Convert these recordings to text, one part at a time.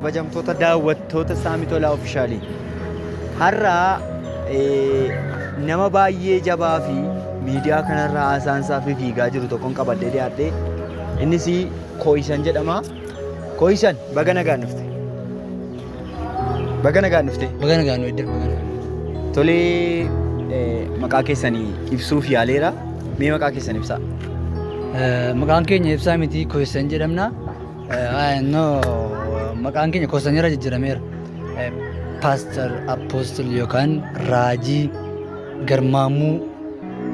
Kabajamtoota daawwattoota Saamii Tolaa Official. Har'a nama baay'ee jabaa fi miidiyaa kanarra haasaan isaa fi fiigaa jiru tokkon qabadhee dhiyaadhe. Innis Kooyisan jedhama. Kooyisan, baga nagaan dhufte. Baga nagaan dhufte. Baga nagaan nu edda. Baga nagaan nu edda. Tolee, maqaa keessanii ibsuuf yaaleera. Mee maqaa keessan ibsaa. Maqaan keenya ibsaa miti, Kooyisan jedhamna. No, maqaan keenya Kooyisan irra jijjiirameera. Pastor Apostle yookaan Raajii Garmaamuu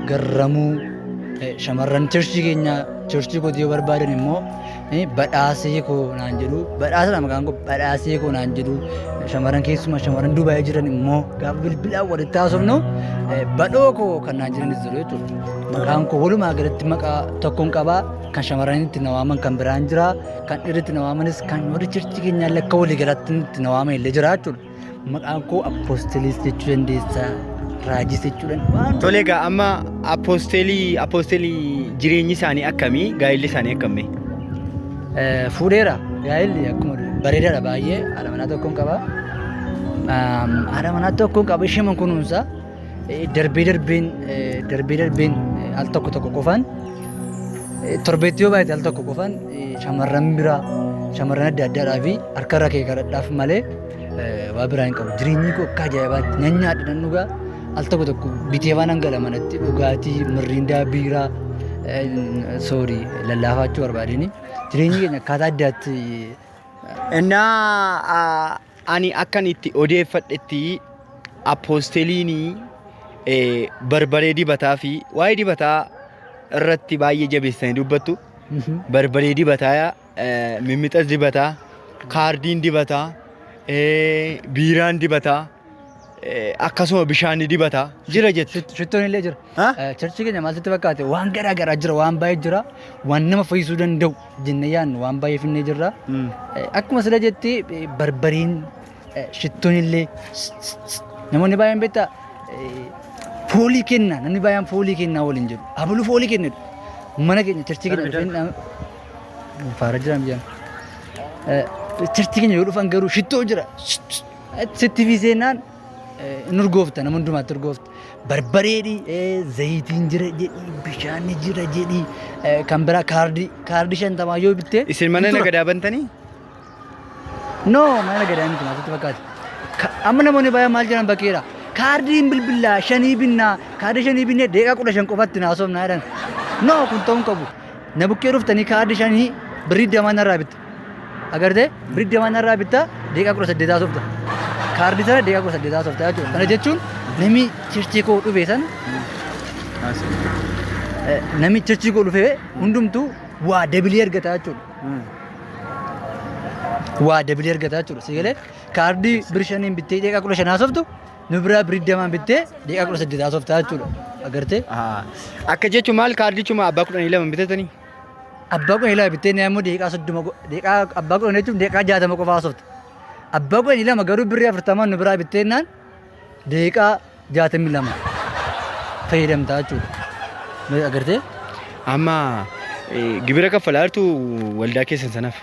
Garramuu, shamarran churchii keenya, churchii kootii yoo barbaadan immoo badhaasee koo naan jedhu. Badhaasadha maqaan koo, badhaasee koo naan jedhu. Shamarran, keessumaa shamarran Dubaayii jiran immoo gaafa bilbilaan walitti haasofnu badhoo koo kan naan jedhanis jiru jechuudha. Maqaan koo walumaa galatti maqaa tokkoon qabaa. Kan shamarranitti na waaman kan biraan jira, kan dhiirritti na waamanis, kan warri churchii keenyaa illee akka walii galaatti itti na waaman illee jira jechuudha. Maqaan koo appoosteliis jechuu dandeessa, raajis jechuu dandeessa. Tole egaa, amma appoostelii jireenyi isaanii akkamii? Gaa'elli isaanii akkamii? Fuudheera. Gaa'elli akkuma bareedaadha baay'ee. Haadha manaa tokkoon qaba. Haadha manaa tokkoon qaba, ishee kunuunsa. Darbee darbeen al tokko tokko qofaan, torbeetti yoo baay'ate al tokko qofaan, shamarran biraa, shamarran adda addaadhaa fi harka irra kee kadhadhaaf malee waa biraa hin qabu. Jireenyi koo akka ajaa'ibaatti nan nyaadha, nan dhugaa. Al tokko tokko bitee waan hangala manatti dhugaatii mirriindaa, biiraa, soorii, lallaafaa barbaadeni. Jireenyi keenya akkaataa addaatti. Innaa ani akkan itti odeeffadhetti appoosteliin barbaree dibataa fi waa'ee dibataa irratti baay'ee jabeessanii dubbattu. Barbaree dibataa, mimmixas dibataa, kaardiin dibataa, biiraan dibataa, akkasuma bishaan dibataa jira jettu. Shittoon illee jira. Ha? Churchii keenya maaltu fakkaate, waan garaa garaa jira, waan baay'ee jira, waan nama fayyisuu danda'u jennee yaadnu waan baay'ee finnee jirra. Akkuma sila jetti, barbariin, shittoon illee, namoonni baay'een beektaa foolii kenna, namni baay'een foolii kennaa waliin jedhu. Abaluu foolii kenna. Mana keenya, churchii keenya dhufeen faara jira miyyaan. Churchii keenya yoo dhufan garuu shittoo jira. Sitti fi seenaan hin urgoofta, nama hundumaatti urgoofta. Barbareedhi, zayitiin jira jedhi, bishaan jira jedhi, kan biraa kaardii 50 yoo bittee. Isin mana hin tura. nagadaa bantanii? No, mana nagadaa miti, maaltu fakkaate. Amma namoonni baay'een maal jedhan bakkeedha. Kaardiin bilbilaa shanii binnaa, kaardii shanii binnee daqiiqaa 15 qofatti naasofnaa jedhan. No, kun ta'uu hin qabu. Na bukkee dhuftanii kaardii shanii birrii 20 narraa bitta. Agartee, birrii 20 narraa bitta, daqiiqaa 18 haasofta. Kaardii sana daqiiqaa 18 haasofta jechuudha. Kana jechuun namni churchii koo dhufe sana, namni churchii koo dhufe hundumtuu waa dabilii argata jechuudha. Waa dabilii argata jechuudha. Si galee, kaardii birrii shaniin bittee daqiiqaa 15 haasoftu, nu biraa birrii 20 bittee daqiiqaa 18 haasofta jechuudha. Agartee? Akka jechuun maal, kaardichuma abbaa 12 bitatanii? Abbaa 12 bittee ni ammoo daqiiqaa 30, daqiiqaa abbaa 10 jechuun daqiiqaa 60 qofa haasofta. Abbaa 12 garuu birrii 40 nu biraa bittee naan daqiiqaa 62 fayyadamta jechuudha. Agartee? Amma gibira kaffalaa jirtu waldaa keessan sanaaf?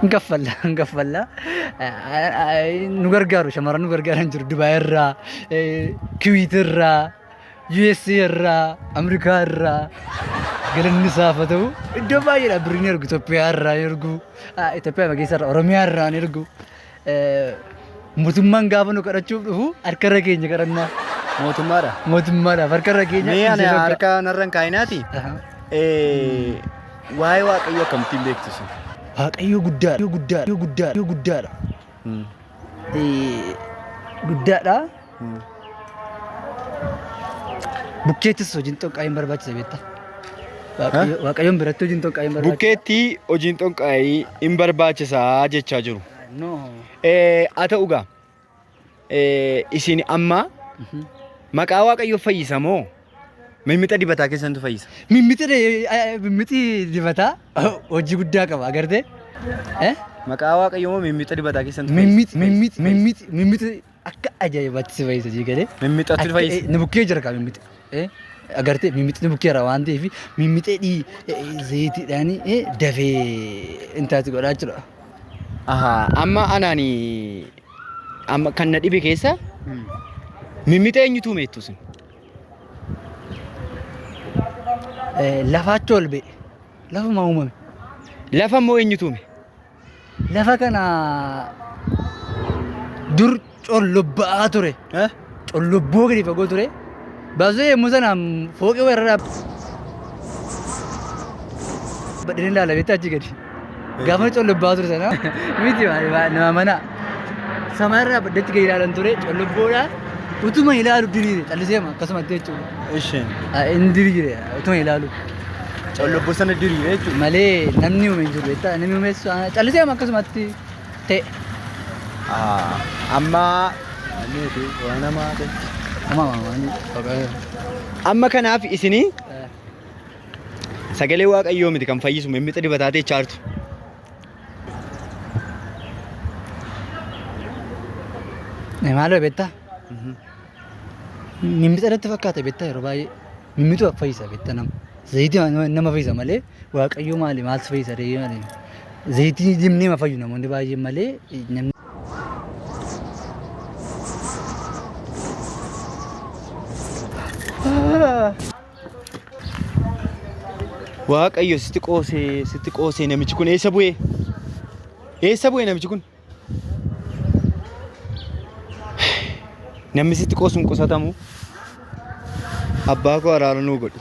Hin kaffalla, hin kaffalla. Nu gargaaru, shamarran nu gargaaran jiru. Dubaay irraa, Kuwait irraa, USA irraa, Ameerikaa irraa, galanni isaaf haa ta'u. Iddoo baay'eedha birrii ni ergu. Itoophiyaa irraa ni ergu. Itoophiyaa keessa irraa, Oromiyaa irraa ni ergu. Mootummaan gaafa nu kadhachuuf dhufu harka irra keenya kadhannaa. Mootummaadha. Mootummaadhaaf harka irra keenya. Mee ani harka narra hin kaa'inaati. Waa'ee Waaqayyoo akkamittiin beektu isin? Waaqayyo guddaadha. Guddaadha. Guddaadha. Guddaadha. Guddaadha. Bukkeettis hojiin xonqaa'ee hin barbaachisa, beektaa? Waaqayyoon biratti hojiin xonqaa'ee hin barbaachisa. Bukkeetti hojiin xonqaa'ii hin barbaachisaa jechaa jiru. No. Haa ta'u gaa, isin amma maqaa Waaqayyoo fayyisa moo mimmixa dibataa keessantu fayyisa? Mimmixi dibataa hojii guddaa qaba, agartee? Eh? Maqaa Waaqayyoo moo mimmixa dibataa keessantu Mimmixi, mimmixi, mimmixi, mimmixi akka ajaa'ibaatti si fayyisa jii galee. Mimmixatu fayyisa. Nu bukkee jira kaa mimmixi. Agartee mimmixni bukkeera waan ta'eef mimmixee dhii zayitiidhaan dafee intaati godhaa jechuudha. Ahaa, amma anaani amma kan na dhibe keessa mimmixee eenyutu uume jettu isin? Lafa achi ol ba'e. Lafuma uumame. Lafa immoo eenyutu uume? Lafa kana dur collobba'aa ture. Collobboo gadi fagoo ture. Baasee yommuu sana fooqii warra badheen ilaala beektaa achi gadi. Gaafa collobbaa ture sana miti nama mana. Samarraa baddeetti gadi ilaalan ture collobboodha. Utuma ilaalu diriire calliseema akkasumatti jechuudha. Isheen. Inni diriire utuma ilaalu. Collobboo sana diriire jechuudha. Malee namni uume hin jiru beektaa namni uumes calliseema akkasumatti ta'e. Amma Amma waan amma kanaaf isinii sagalee Waaqayyoo miti kan fayyisu mimmixa dibataa teechaa jirtu. Maaloo beektaa? Mimmixa irratti fakkaata beektaa yeroo baay'ee. Mimmixu fayyisa beektaa nama. Zayitii nama fayyisa malee Waaqayyo maali maal si fayyisa ree maali? Zayitii dibnee ma fayyu namoonni baay'een malee namni. Waaqayyo sitti qoosee sitti qoosee namichi kun eessa bu'ee? Eessa bu'ee namichi kun? Namni sitti qoosu hin qusatamu. Abbaa koo araara nuu godhi.